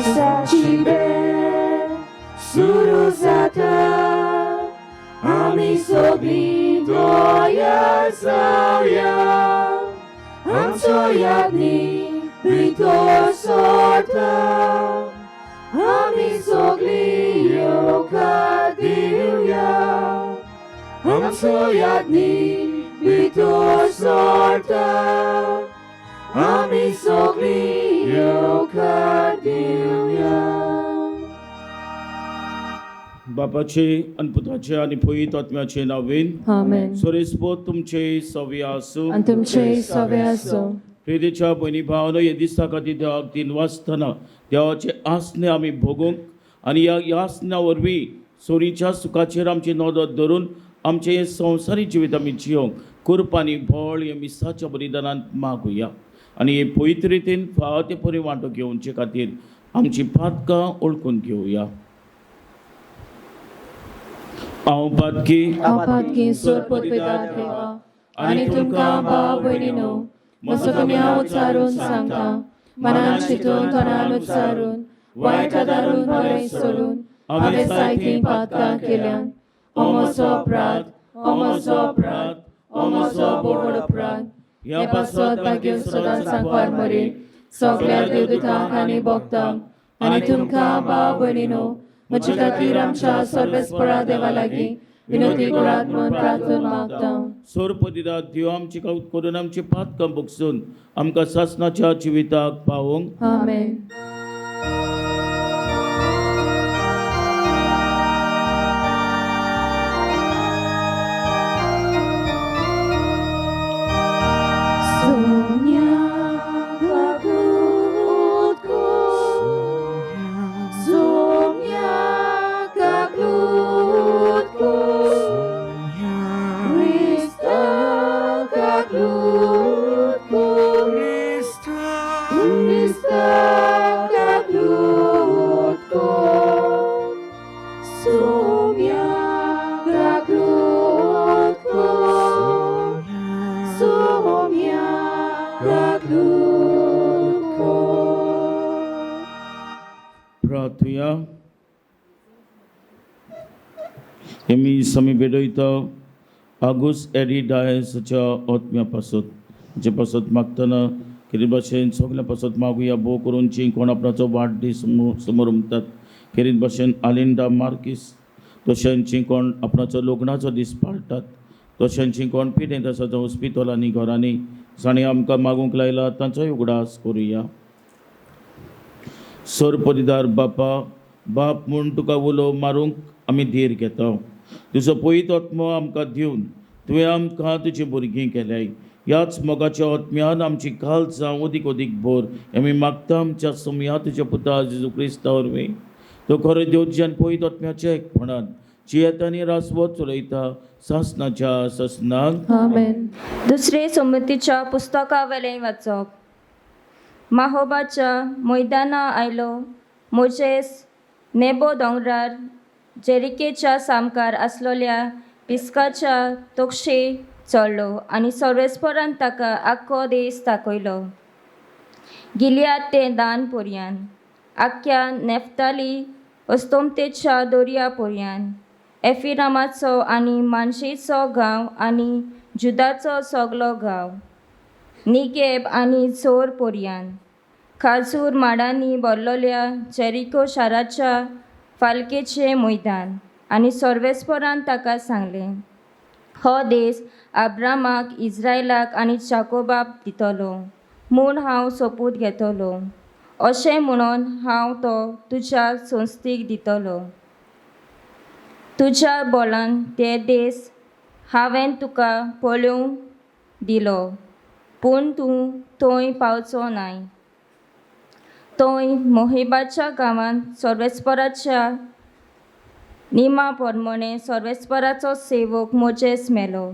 मिसाची बेल सुरू जाता आमी सगळीं तयार जावया आमचो यादनी भितर सरता आमी सगळीं येवकार दिवया आमचो यादनी भितर सरता आमी सगळीं येवकार दिवया. बापाचे आनी पुताचे आनी पवित्र आत्म्याचे नांवेन. आमेन. सोरेस्पोत तुमचे सवे आसूं. आनी तुमचेय सवे आसूं. प्रेरीच्या भयणी भावनो, हे दिसा खातीर देवाक दिन वाचतना देवाचे आसणे आमी भोगूंक आनी ह्या आसण्या वरवीं सोरीच्या सुखाचेर आमची नदर धरून आमचें हें संवसारीक जिवीत आमी जियोंक कृपा आनी बळ हे मिसाच्या बलिदानांत मागुया आनी हे पवित्र रितीन फावो ते परी वांटो घेवचे खातीर आमची पातकां ओळखून घेवया. हांव पातकी. हांव पातकी सोरपोतपिता देवा आनी तुमकां भाव भयणीनो म्हजो कमी हांव उच्चारून सांगता, मनान चिंतून तोंडान उच्चारून वायट आदारून बरें सोडून हांवें जायतीं पातकां केल्यान. हो म्हजो अपराध, हो म्हजो अपराध, हो म्हजो व्हड अपराध. ह्या पासत भाग्य सदां सांगपार मरे सगळ्या देवदूतांक आनी भक्तांक आनी तुमकां भाव भयणीनो म्हजे खातीर आमच्या सर्वेस्परा देवा लागीं विनोदी करात म्हूण प्रार्थना मागता. सोरपदिदा देव आमची कौत करून आमची पातकां बगसून आमकां सासणाच्या जिविताक पावोवंक. आमेन. Sonia kaklutko, Sonia kaklutko, Krista kaklutko, Krista kaklutko, Sonia kaklutko, Sonia kaklutko. प्रार्थुया. आमी समी भेटयता आगूस एडी डायसाच्या आत्म्या पासत जे पासत मागतना केरी भाशेन सगल्या पासत मागुया. भोव करून जी कोण आपणाचो वाडदीस समोर उमतात, केरीत भाशेन आलिंडा मार्कीस, तशेंच जी कोण आपणाचो लग्नाचो दीस पाळटात, तशेंच जी कोण पिडेंत आसा जावं हॉस्पिटलांनी घरांनी जाणीं आमकां मागूंक लायला तांचोय उगडास करुया. सरपदिदार बापा, बाप म्हूण तुका उलो मारूंक आमी धीर घेता. तुजो पवित्र आत्मो आमकां दिवन तुवें आमकां तुजी भुरगीं केल्याय. ह्याच मोगाच्या आत्म्यान आमची काळजां अदीक अदीक भर, आमी मागता आमच्या सोमया तुज्या पुता जेजू क्रिस्ता वरवीं. तो खरो देव तुज्यान पवित्र आत्म्याच्या एकपणान जियेता आनी रासवत चलयता सासनाच्या सासनाक. आमेन. दुसरे समितीच्या पुस्तकावेलें वाचप. माहोबाच्या मैदाना आयलो मोजेस नेबो दोंगरार जेरिकेच्या सामकार आसलेल्या पिस्काच्या तोक्षे चडलो आनी सर्वेस्परान ताका आख्खो देस दाखयलो, गिलियाद ते दान पोरयान, आख्ख्या नेफ्ताली अस्तोमतेच्या दर्या पोरयान, एफिरामाचो आनी मानशेचो गांव आनी जुदाचो सगलो गांव, निगेब आनी चोर पोरयान, खाजूर माडांनी भरलेल्या जेरिको शाराच्या फालकेचें मैदान. आनी सर्वेस्परान ताका सांगलें, हो देस आब्रामाक, इज्रायलाक आनी जाकोबाक दितलो म्हूण हांव सोपूत घेतलो, अशें म्हणून हांव तो तुज्या संस्थीक दितलो. तुज्या बोलान ते देस हांवें तुका पळोवंक दिलो, पूण तूं थंय पावचो नाय. थंय मोहिबाच्या गांवांत सर्वेस्पराच्या निमा प्रमाणे सर्वेस्पराचो सेवक मोजेस मेलो.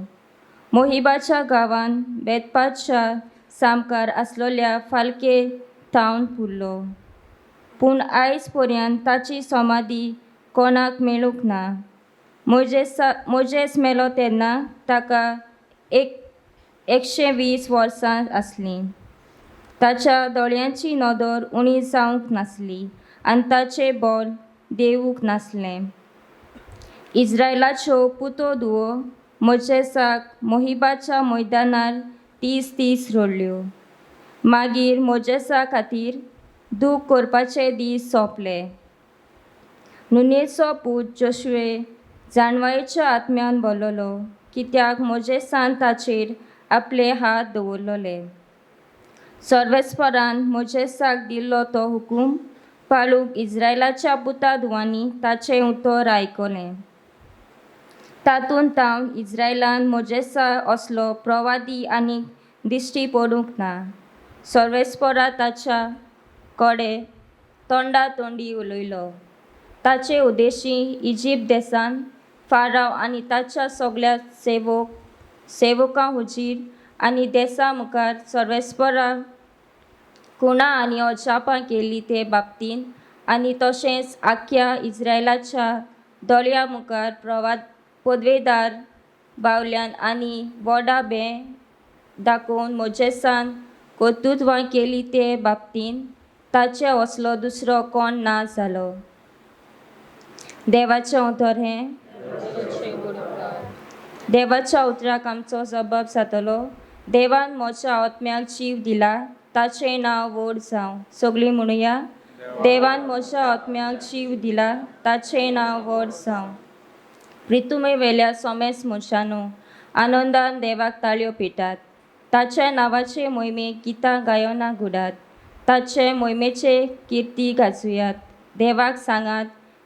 मोहिबाच्या गांवांत बेतपाच्या सामकार आसलेल्या फालके थावन पुरलो, पूण आयज पर्यंत ताची समाधी कोणाक मेळूंक ना. मोजेस मेलो तेन्ना ताका 120 वर्सां आसलीं. ताच्या दोळ्यांची नदर उणी जावंक नासली. आनी ताचें बोल देवूंक नासलें. इज्रायलाच्यो पुतो धुवो मोजेसाक मोहिबाच्या मैदानार 30 दीस रडल्यो. मागीर मोजेसा खातीर दूख करपाचे दीस सोंपले. नुनेचो पूत जोशुए जाणवायेच्या आत्म्यान भरलेलो, कित्याक मोजेसान ताचेर आपले हात दवरलेले. सर्वेस्परान मोजेसाक दिल्लो तो हुकूम पाळूंक इज्रायलाच्या पुता धुवांनी ताचें उतर आयकलें. तातूंत तावन इज्रायलान मोजेसा असलो प्रवादी आनी दिश्टी पडूंक ना. सर्वेस्परा ताच्या कडे तोंडा तोंडी उलयलो. ताचे उद्देशी इजिप्त देसान फाराव आनी ताच्या सगळ्या सेवकां हुजीर आनी देसा मुखार सर्वेस्परा खुणा आनी अजापां केली ते बाबतीन आनी तशेंच आख्ख्या इज्रायलाच्या दोळ्या मुखार पदवेदार बावल्यान आनी व्हडा बें दाखोवन मोजेसान कर्तुत्वां केली ते बाबतीन ताचे असलो दुसरो कोण ना जालो. देवाचें उतर हें. देवाच्या उतराक आमचो जबाब जातलो. देवान म्हज्या आत्म्याक जीव दिला, ताचें नांव व्हड जावं. सगळीं म्हणुया, देवान म्हज्या आत्म्याक जीव दिला, ताचें नांव व्हड जावं. प्रितुमे वेल्या सोमेस मनशानू, आनंदान देवाक ताळयो पिटात. ताच्या नांवाचे मोहिमेक गितां गायनां घुडात. ताचे मोहिमेचे किर्ती गाजुयात. देवाक सांगात,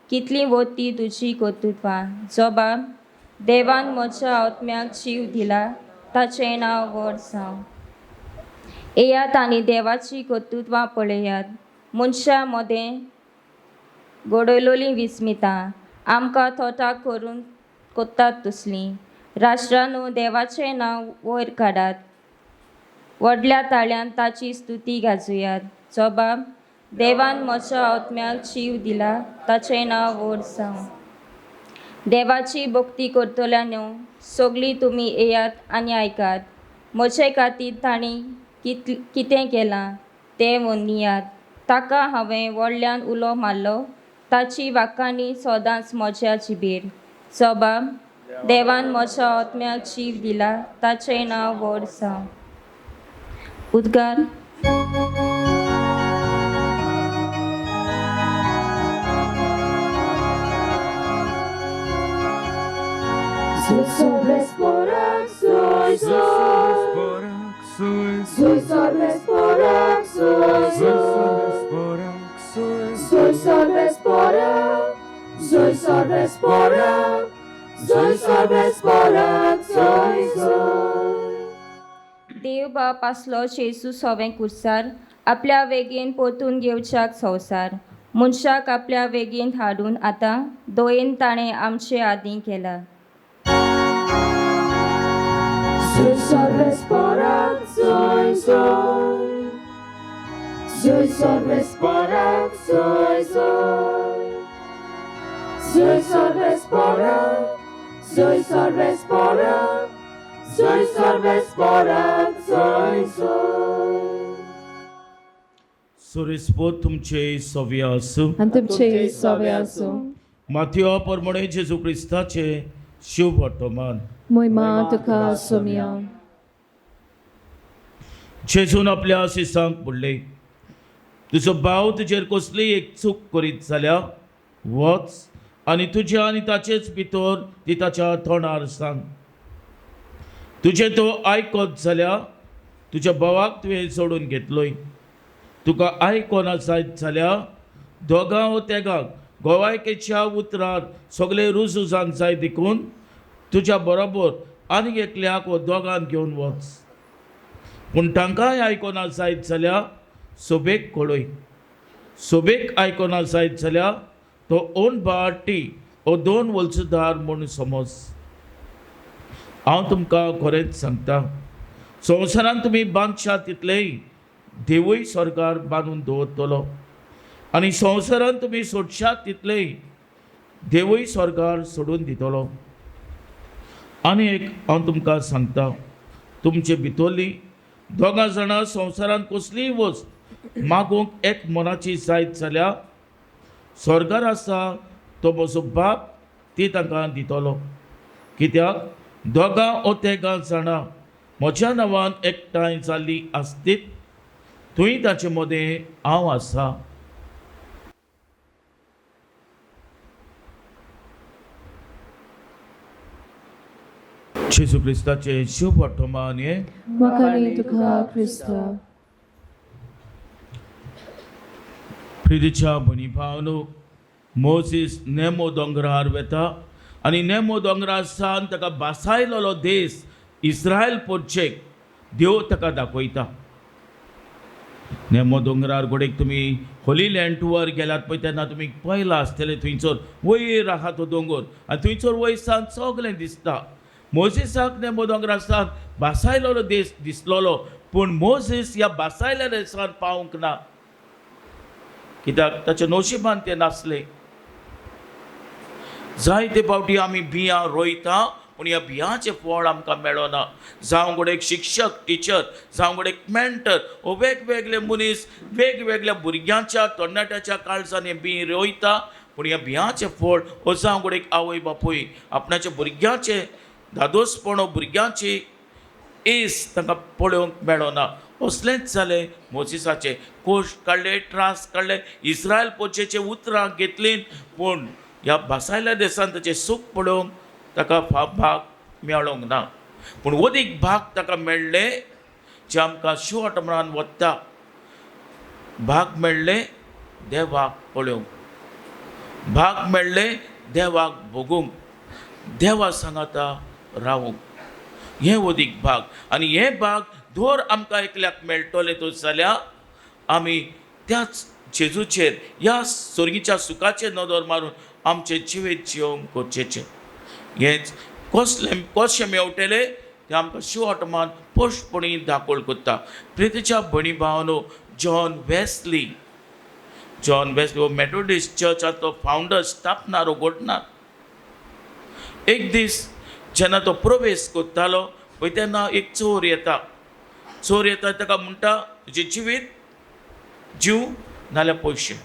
कितलीं वती तुजी कर्तुत्वां. जबाब, देवान म्हज्या आत्म्याक जीव दिला, ताचें नांव व्हड जावं. येयात आनी देवाची कर्तुत्वां पळयात. मनशां मदें घडयलोलीं विस्मितां आमकां थोटाक करून कोत्तात तसलीं. राष्ट्रानू देवाचें नांव वयर काडात. व्हडल्या ताळ्यान ताची स्तुती गाजुयात. जबाब, देवान म्हज्या आत्म्याक जीव दिला, ताचें नांव व्हड जावं. देवाची भक्ती करतल्या न्हू सगळीं तुमी येयात आनी आयकात. म्हजे खातीर तांणी कितें केलां तें वनियात. ताका हांवें व्हडल्यान उलो मारलो, ताची वाखाणी सदांच म्हज्या जिबेर. जबाब, देवान म्हज्या आत्म्याक जीव दिला, ताचें नांव व्हड जावं. उद्गार. देव बाप आसलो जेजू सोवें कुर्सार, आपल्या वेगेन पोतून घेवच्याक संवसार. मनशाक आपल्या वेगेन हाडून आतां दोयेन ताणें आमचे आदीं केला. सुरेस्पोत तुमचे सव्य आसूं. आनी तुमचे सवे आसूं. माथयो परमणे जेजू क्रिस्ताचे शुभ वर्तमान. मोहिमा तुका सोमया. जेजून आपल्या शिसांक म्हणलें, तुजो भाव तुजेर कसलीय एक चूक करीत जाल्यार वच आनी तुज्या आनी ताचेच भितर ती ताच्या तोंडार सांग. तुजें तो आयकत जाल्यार तुज्या भावाक तुवें जोडून घेतलोय. तुका आयकना जायत जाल्यार दोगां वो तेगांक गोवायकेच्या उतरार सगळे रुजू जावंक जाय देखून तुज्या बरोबर आनीक एकल्याक वो दोगांक घेवन वच. पूण तांकांय आयकना जायत जाल्यार सोबेक कळय. सोबेक आयकना जायत जाल्यार तो ओन बाटी ओ दोन वलसुदार म्हूण समज. हांव तुमकां खरेंच सांगता, संवसारांत तुमी बांदशात तितलेय देवूय स्वर्गार बांदून दवरतलो आनी संवसारांत तुमी सोडशात तितलेय देवूय स्वर्गार सोडून दितलो. आनी एक हांव तुमकां सांगता, तुमचे भितरली दोगां जाणां संवसारांत कसलीय वस्त मागूंक एक मनाची जायत जाल्यार स्वर्गार आसा तो म्हजो बाप ती तांकां दितलो. कित्याक दोगां ओ तेगां जाणां म्हज्या नांवान एकठांय जाल्ली आसतीत थंय ताचे मदें हांव आसा. जेजू क्रिस्ताचें शुभ वर्तमान हें. म्हाका तुका क्रिस्ता. प्रितीच्या भयणी भावनो, मोजीस नेमो दोंगरार वेता आनी नेमो दोंगरार सावन ताका बासायलेलो देश इस्रायल पोरचेक देव ताका दाखयता. नेमो दोंगरार घोडेक तुमी होली लँड टूर गेल्यात पळय तेन्ना तुमी पळयलां आसतलें, थंयसर वयर आहा तो दोंगर आनी थंयसर वयर सावन सगळें दिसता. मोजीसाक नेमो दोंगरार सावन बासायलेलो देश दिसलेलो, पूण मोजीस ह्या बासायल्या देशान पावूंक ना, कित्याक ताच्या नशिबान तें नासलें. जायते फावटी आमी बियां रोयता पूण ह्या बियांचें फळ आमकां मेळना. जावं घडये एक शिक्षक टिचर, जावं घडये एक मेंटर, हो वेगवेगळे मनीस वेगवेगळ्या भुरग्यांच्या तरणाट्याच्या काळजान हें बीं रोयता, पूण ह्या बियांचें फळ हो जावं घडये एक आवय बापूय आपणाच्या भुरग्यांचें धादोसपण हो भुरग्यांची एस तांकां पळोवंक मेळना. असलेंच जालें मोजिसाचें. कोश्ट काडले, त्रास काडले, इस्रायल पोचेचें उतरां घेतलीं, पूण ह्या भासायल्या देसान ताचें सूख पळोवंक ताका भाग मेळोंक ना. पूण वदीक भाग ताका मेळ्ळें जे आमकां शिवट म्हणान वता भाग मेळ्ळें देवाक पळोवंक, भाग मेळ्ळें देवाक भोगूंक, देवा सांगाता रावूंक. हें वदीक भाग आनी हें भाग धोर आमकां एकल्याक मेळटलें तो जाल्यार आमी त्याच जेजूचेर ह्या सोर्गीच्या सुखाचेर नदर मारून आमचें जिवीत जियोवंक गरजेचें. हेंच कसलें कशें मेवटलें तें आमकां शिवटमान पोस्टपणी दाखोवल करता. प्रितीच्या भयणी भावनो, जॉन वेस्ली हो मेथोडिस्ट चर्चाचो फावंडर, स्थापनार घडणार. एक दीस जेन्ना तो प्रवेश करतालो पळय तेन्ना एक चोर येता. चोर येता ताका म्हणटा तुजें जिवीत जीव नाल्यार पयशे.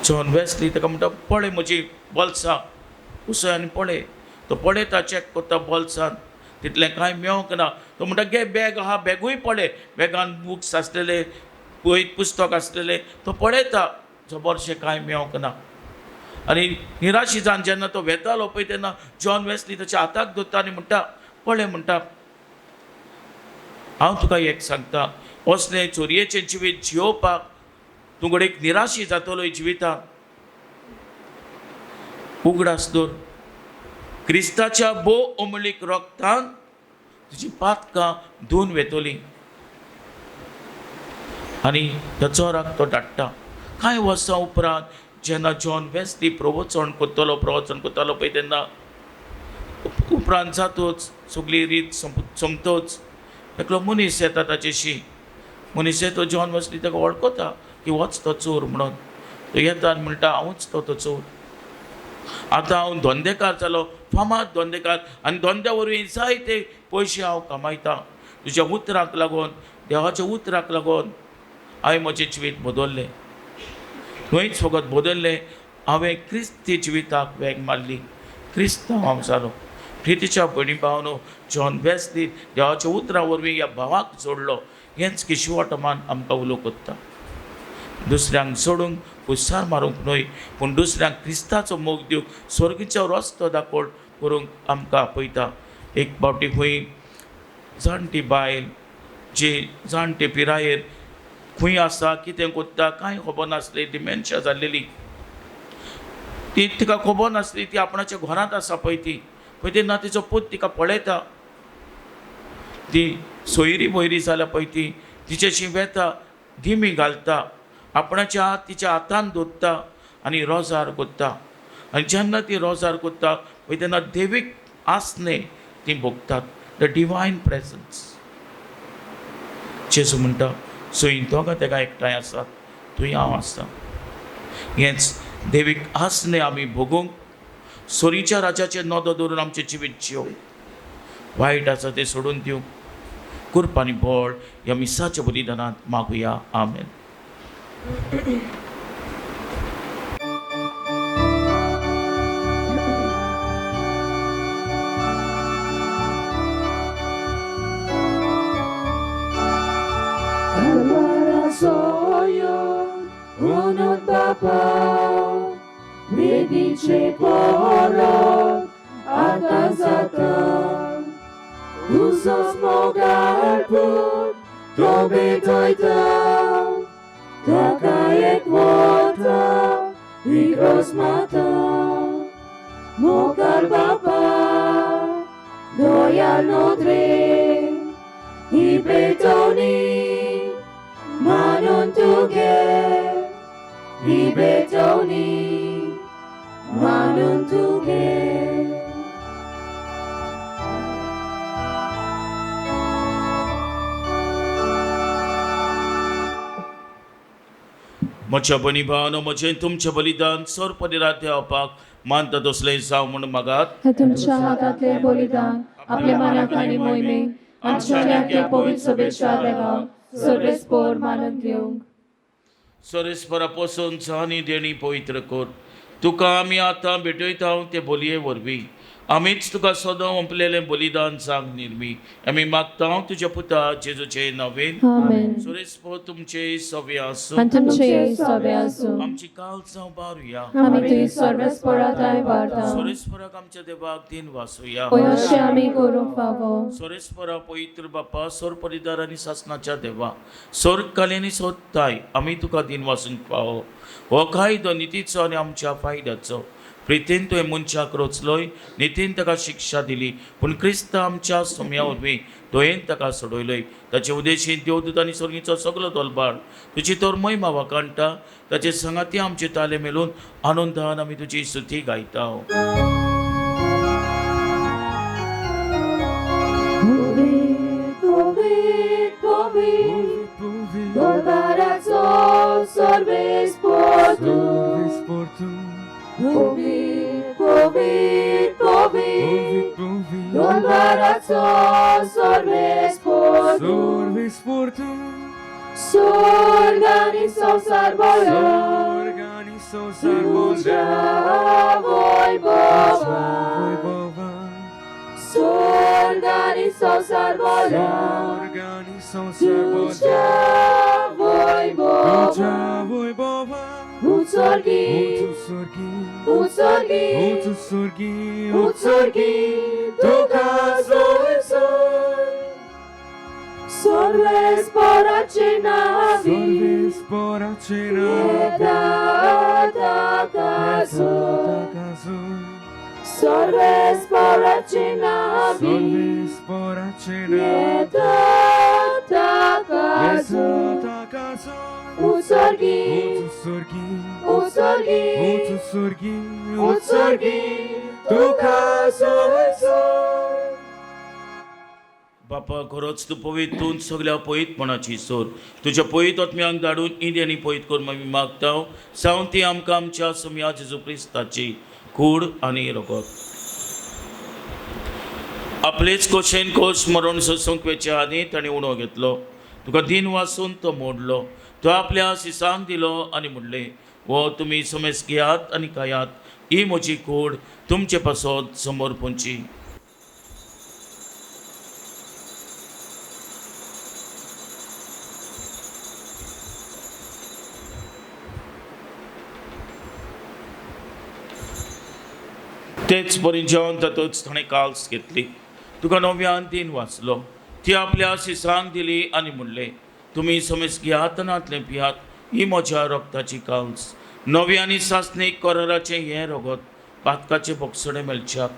जॉन वेस्ली ताका म्हणटा पळय म्हजी बोल्सां उसय आनी पळय. तो पळयता, चॅक करता बोल्सान, तितलें कांय मेवंक ना. तो म्हणटा घे बॅग आहा, बॅगूय पळय, बॅगान बुक्स आसलेले, पळय पुस्तक आसलेले. तो पळयता, जबरशें कांय मेवंक ना. आनी निराशी जावन जेन्ना तो वेतालो पळय तेन्ना जॉन वेस्ली ताच्या हाताक धरता आनी म्हणटा पळय म्हणटा हांव तुका एक सांगता, असलें चोरयेचें जिवीत जियोवपाक तूं घडये निराशी जातलो जिवितांत. उगडास दवर, क्रिस्ताच्या भोव अमूल्य रोगतान तुजी पातकां धुवन वेतली. आनी त्या चोराक तो धाडटा. कांय वर्सां उपरांत जेन्ना जॉन वेस्ली प्रवचन करतालो पळय तेन्ना उपरांत जातोच सगळी रीत सोंपतोच एकलो मनीस येता ताचेशी. मनीस येतो, जॉन वेस्ली ताका वळखता की होच तो चोर म्हणून. तो येता आनी म्हणटा हांवूच तो चोर, आतां हांव धंदेकार जालो, फामाद धंदेकार, आनी धंद्या वरवीं जायते पयशे हांव कमायता. तुज्या उतराक लागून, देवाच्या उतराक लागून हांवें म्हजें जिवीत बदल्लें. न्हयच फकत बदल्लें, हांवें क्रिस्ती जिविताक वेग मारली, क्रिस्तांव हांव जालो. प्रितीच्या भयणी भावनो, जॉन वेस्ली देवाच्या उतरां वरवीं ह्या भावाक जोडलो. हेंच किशुवाटमान आमकां उलो करता. दुसऱ्यांक सोडूंक पुसार मारूंक न्हय, पूण दुसऱ्यांक क्रिस्ताचो मोग दिवंक, स्वर्गीचो रस्तो दाखोवण करूंक आमकां आपयता. एक फावटी खंय जाणटी बायल जी जाणटे पिरायेर खंय आसा, कितें कोत्ता कांय खबर नासली, डिमेन्शिया जाल्लेली ती, तिका खबर नासली ती आपणाच्या घरांत आसा पळय ती. पळय तेन्ना तिचो पूत तिका पळयता, ती सोयरी भोयरी जाल्या पळय ती तिचेशी वेता, दिमी घालता, आपणाच्या हात तिच्या हातान दोत्ता आनी रोजार कोत्ता. आनी जेन्ना ती रोजार कोत्ता पळय तेन्ना देवीक आसने ती भोगतात, the divine presence. जेजू म्हणटा सय दोगां तेका एकठांय आसात, थंय हांव आसा. हेंच देवीक आसने आमी भोगूंक सोरीच्या राजाचेर नदर दवरून आमचें जिवीत जियोवंक, वायट आसा तें सोडून दिवंक कुरपानी आनी बळ ह्या मिसाच्या बलिदानांत मागुया. आमेन. आमीचे परत आतां जाता तुजोच मोगाळ पूत तो भेटयता ताका एक वता इग्रोज माता मोगाळ बापा दयाळ नदरे ही भेटवणी मानून तुगे ही भेटवणी मानून तुगे. म्हज्या बनी भावानो, म्हजें तुमचें बलिदान सरपदिरात देवपाक मानता तसलें जावं म्हूण मागात. हे तुमच्या हातांतले बलिदान आपल्या मनाक आनी मोहिमेक आमच्या ह्या पवित्र सभेच्या देवाक सर्वेस्पोर मानून घेवंक. सरेस्परा पसून जानी देणी पवित्र कर. तुका आमी आतां भेटयता ते बोलये वरवीं आमीच तुका सदां ओंपलेलें बलिदान सांग निर्मी आमी मागता तुज्या पुता जेजूचे नवीन. आमेन. सुरेस्पोर तुमचे सवे आसूं. आनी तुमचे सवे आसूं. आमची काल जावं बारुया. आमी तुजी सर्वेस्पोरा वाडता. सोरेस्पराक आमच्या देवाक दिन वासुया. पळय अशें आमी करूंक फावो. सोरेस्परा पवित्र बापा, सोर परिदार आनी सासनाच्या देवा, सोर आनी सोदताय, आमी तुका दिन वासूंक फावो. हो कायदो नितीचो आनी आमच्या फायद्याचो. प्रितीन तुवें मनशाक रोचलोय, नितीन ताका शिक्षा दिली, पूण क्रिस्त आमच्या सोम्या वरवीं तुवें ताका सोडयलोय. ताचे उदेशीन देवदूत आनी स्वर्गीचो सगलो तोलबाड तुजी तर महिमा वाखाणटा. ताचे संगाती आमचे ताले मेलून आनंदान आमी तुजी स्तुती गायता. Povit, povit, povit, Dolbarațo sorves por tu. Sorves por tu. Sorgani sosar bola. Sorgani sosar bola. Tuđa vojbova. Sorgani sosar bola. Sorgani sosar bola. Tuđa vojbova. Tuđa vojbova. Utsorgi, Utsorgi, utsorgi, Utsorgi, utsorgi, Tuka zoe. Sorves porace navi, Sorves porace navi, Etata Sorves porace navi, Sorves porace navi, Etata Utsorgi, Utsorgi, utsorgi, Utsorgi, utsorgi, Tuka zoe. बापा, खरोच तूं पवित्र सगल्या पवित्रपणाची सोर. तुज्या पवित्र आत्म्यांक धाडून इंदी आनी पवित्र कर आमी मागता. सावन ती आमकां आमच्या सोम्या जेजू क्रिस्ताची कूड आनी रगत. आपलेच कोशेन कोश मरण सोसूंक वेच्या आदी ताणें उणो घेतलो. तुका दिन वासून तो मोडलो. तो आपल्या सिसांक दिलो आनी म्हणलें, हो तुमी समेस घेयात आनी खायात. ही म्हजी कूड तुमचे पासत समोर पुंची. तेच परी जेवण तातूंत ताणें काल्स घेतली. तुका नव्यान तीन वाचलो. ती आपल्या सिसांक दिली आनी म्हणलें, तुमी समेस घेयात नातलें पियात. ही म्हज्या रक्ताची काल्स, नवी आनी सासणीक कराराचें हें रगत पातकाचें बोगसणें मेळच्याक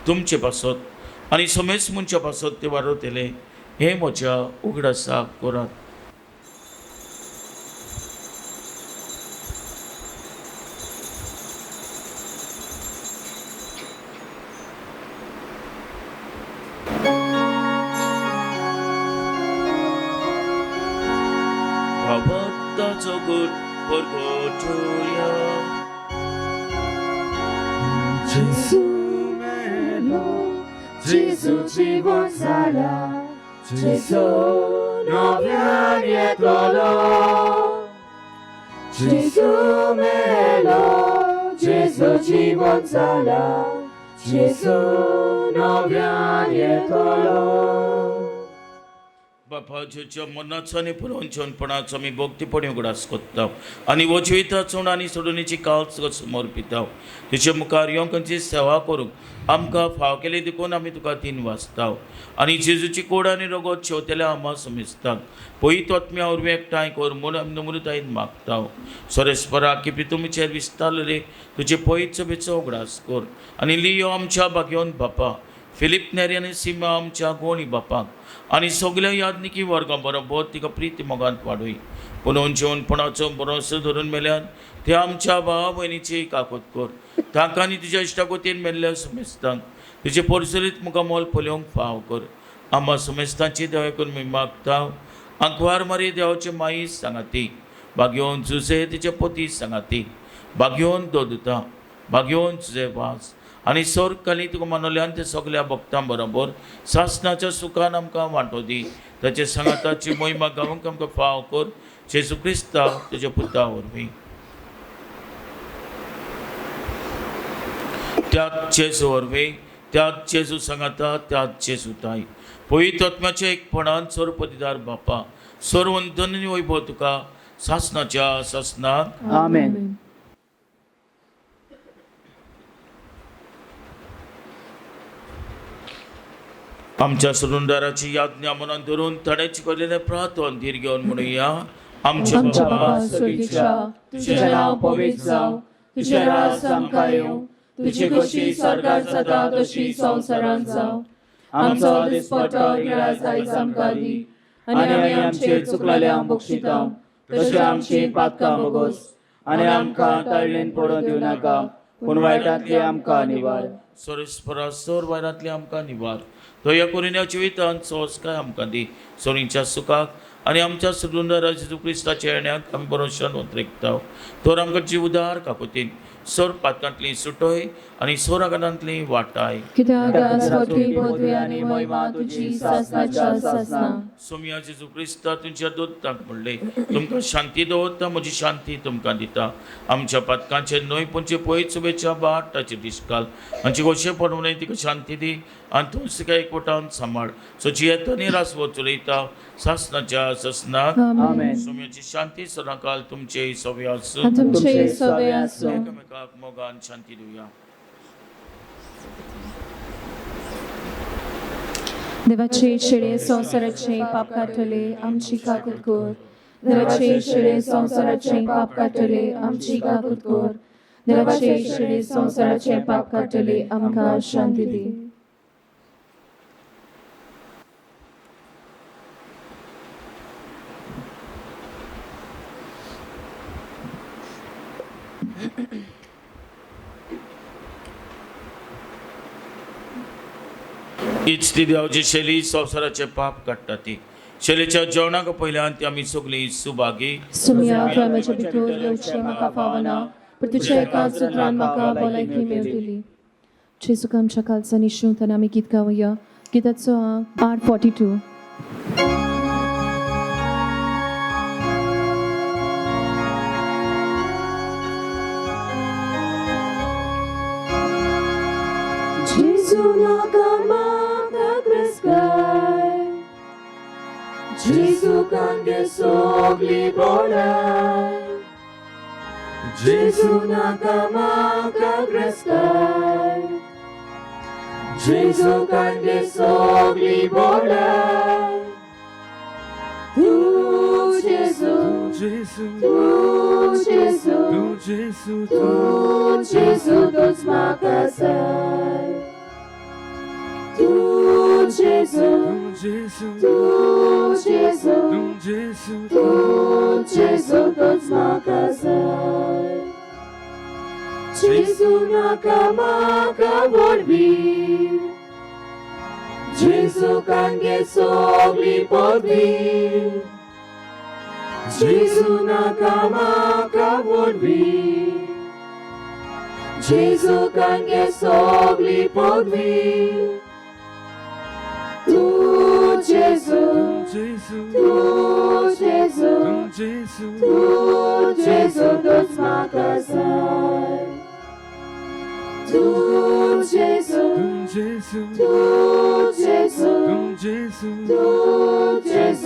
तुमचे पासत आनी समेस मनच्या पासत तें वारवतलें. हें म्हज्या उगडासाक करात. भावार्थाचो गुट परगटुया. Gesù melo, Gesù जीवन जाला, Gesù नव्यान येतलो. Gesù melo, Gesù जीवन जाला, Gesù नव्यान येतलो. बापा जेच्या मनाचो आनी पुरोवपणाचो आमी भक्तीपणी उगडास कोत्ता आनी हो जिविताचो आनी सोडणीची काल तुका समर्पिता. तुजे मुखार येवंक आमची सेवा करूंक आमकां फाव केली देखून आमी तुका तीन वाचता आनी जेजूची कोड आनी रगत शेवतेल्या आमा समेस्तांक पयत आत्म्या वरवीं एकठांय कर म्हूण आमी नम्रतायेन मागता. सोरेस्परा की तुमचेर विस्तारले तुजे पयत सभेचो उगडास कर आनी लियो आमच्या भाग्योन बापा, फिलीप नेरी आनी सीमा आमच्या गोणी बापाक आनी सगल्या यादनिकी वर्गां बरोबर तिका प्रिती मोगांत वाडय. पुणून जेवणपणाचो बरोसो धरून मेल्यान ते आमच्या भावा भयणीची काकूत कर. तांकां आनी तुज्या इश्टागोतीन मेल्ल्या समेस्तांक तुजे परसरीत मुखार मोल पळोवंक फाव कर. आमा समेस्तांची देवा करून मी मागता. आंकवार मारी देवाचे माई सांगाती, बागयोन जुजे तिचे पोती सांगाती, बागयोन दोदुता, बागयोन जुजे वास आनी सोर काली तुका मानवल्यान ते सगल्या भक्तां बरोबर सासणाच्या सुखान आमकां वांटो दी. ताचे सांगाताची मोहिमा गावंक आमकां फाव कर. जेजू क्रिस्ता तुज्या पुता वरवीं. त्याच जेजू वरवीं, त्याच जेजू सांगाता, त्याच जेजू ताई पवित्र आत्म्याच्या एकपणान सर्वपतिदार बापा, सर्वंतन वैभव तुका सासणाच्या सासणाक. आमेन. आमच्या सुरुंदाराची याज्ञा मनान धरून थड्याची केलेले प्रार्थन धीर घेवन म्हणुया. आमच्या आमच्या बाबा बाबा स्वर्गीच्या, तुझें नांव पवित्र जावं, तुजें राज आमकां येवं, तुजी खोशी स्वर्गार जाता तशी संवसारांत जावं. आमचो दिसपट्टो गिरास आयज आमकां दी आनी आमी आमचे चुकलेल्यांक बक्षिता तशें आमची पातकां भोगोस आनी आमकां तळणेन पडून दिवं नाका, पूण वायटांतली आमकां निवार. सोरेस्परा सोर वायरांतली आमकां निवार. दया करून ह्या जिवितांत सोंसकाय आमकां दी. सोरींच्या सुखाक आनी आमच्या सुरुंदारा जेजू क्रिस्ताच्या येण्याक आमी बरोशान उतरेकता. तर आमकां जीव उदार काकुतीन सोर पातकांतली सुटय आनी सोर आगारांतली वाटाय. कित्याक पदवी पदवी आनी महिमा तुजी सासणाच्या सासणा. सोमया जेजू क्रिस्ता तुमच्या दोतांक म्हणलें, तुमकां शांती दवरता, म्हजी शांती तुमकां दिता. आमच्या पातकांचे न्हय पूण पयत सुबेच्या बाट ताची दिश्काल आमची गोशे पडूं न्हय तिका शांती दी आनी तूं तिका एकवटान सांबाळ. सो जियेता आनी रासवो चलयता सासणाच्या सासणाक. आमेन. सोम्याची शांती सदांकाल तुमचे सवे आसूं. आनी तुमचे सवे आसूं. एकामेकाक मोगान शांती दिवया. देवाचे शेळे संवसाराचे पाप काडटले आमची काकूत कर. देवाचे शेळे संवसाराचे पाप काडटले आमची काकूत कर. देवाचे शेळे संवसाराचे पाप काडटले आमकां शांती दी. हीच ती देवाची शैली संवसाराचे पाप काडटा ती शैलीच्या जेवणाक पयल्यान ती आमी सगळीं सुभागी. सुमिया तुवें म्हज्या भितर येवचें म्हाका फावना, पूण तुज्या एकाच उतरान म्हाका भलायकी मेळटली. जेजूक आमच्या कालचांनी शिंवतना आमी गीत गावया. गिताचो आंक 842. Gesù naka makagraskai, Gesù kange sogli bolai, Gesù naka makagraskai, Gesù kange sogli bolai, Tu Gesù, Gesù, Tu Gesù, tu Gesù, Tu Gesù dos makasai, Tu Gesù, tu Gesù, Tu Gesù, tu Gesù, Tu Gesù dos makasai, Gesù nakamaka volvi, Gesù kange sogli podvi, Gesù nakamaka volvi, Gesù kange sogli podvi, Tu Gesù, Gesù, Tu Gesù, tu Gesù, Tu Gesù dos makasai, Tu Gesù, tu Gesù, Tu Gesù, tu Gesù, Tu Gesù.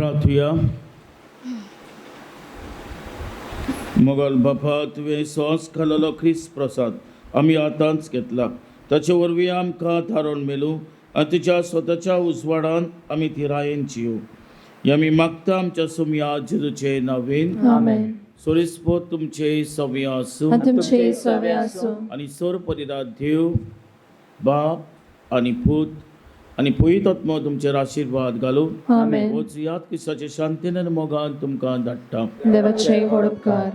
प्रार्थुया. Mughal बापा, तुवें सोंस खालोलो ख्रिस्त प्रसाद आमी आतांच घेतला, ताचे वरवीं आमकां थारोवन मेलू आनी तुज्या स्वताच्या उजवाडान आमी थिरायेन जियो. हे आमी मागता आमच्या सुमया जेजूचे नांवेन. आमेन. सोरिस्पोत तुमचे सव्य आसूं. आनी तुमचे सवे आसूं. आनी सोर परिरात देव बाप आनी पूत आनी पवित्र आत्मो तुमचेर आशिर्वाद घालूं. आमेन. वचयात क्रिस्ताचे शांतीन आनी मोगान तुमकां धाडटा. देवाचे व्हड उपकार.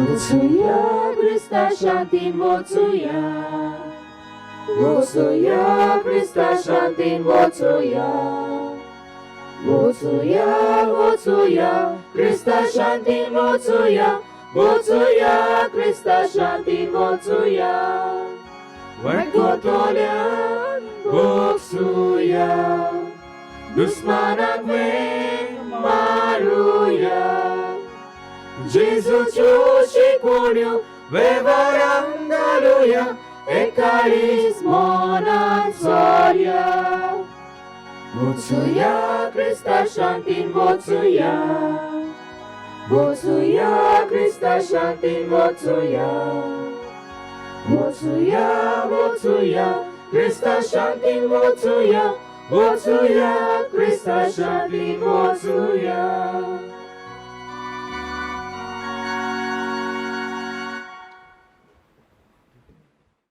वचुया क्रिस्ता शांतीन वचुया, वचुया क्रिस्ता शांतीन वचुया, वचुया वचुया क्रिस्ता शांतीन वचुया, वचुया क्रिस्ता शांतीन वचुया, वळखतल्यान वचुया, दुस्मानाक मारुया. जेजूच्यो शिकवण्यो वेव्हारान घालुया, एकाळीस मनान चलया. वचुया क्रिस्ता शांतीन वचुया, वचुया क्रिस्ता शांतीन वचुया, वचुया वचुया क्रिस्ता शांतीन वचुया, वचुया क्रिस्ता शांतीन वचुया.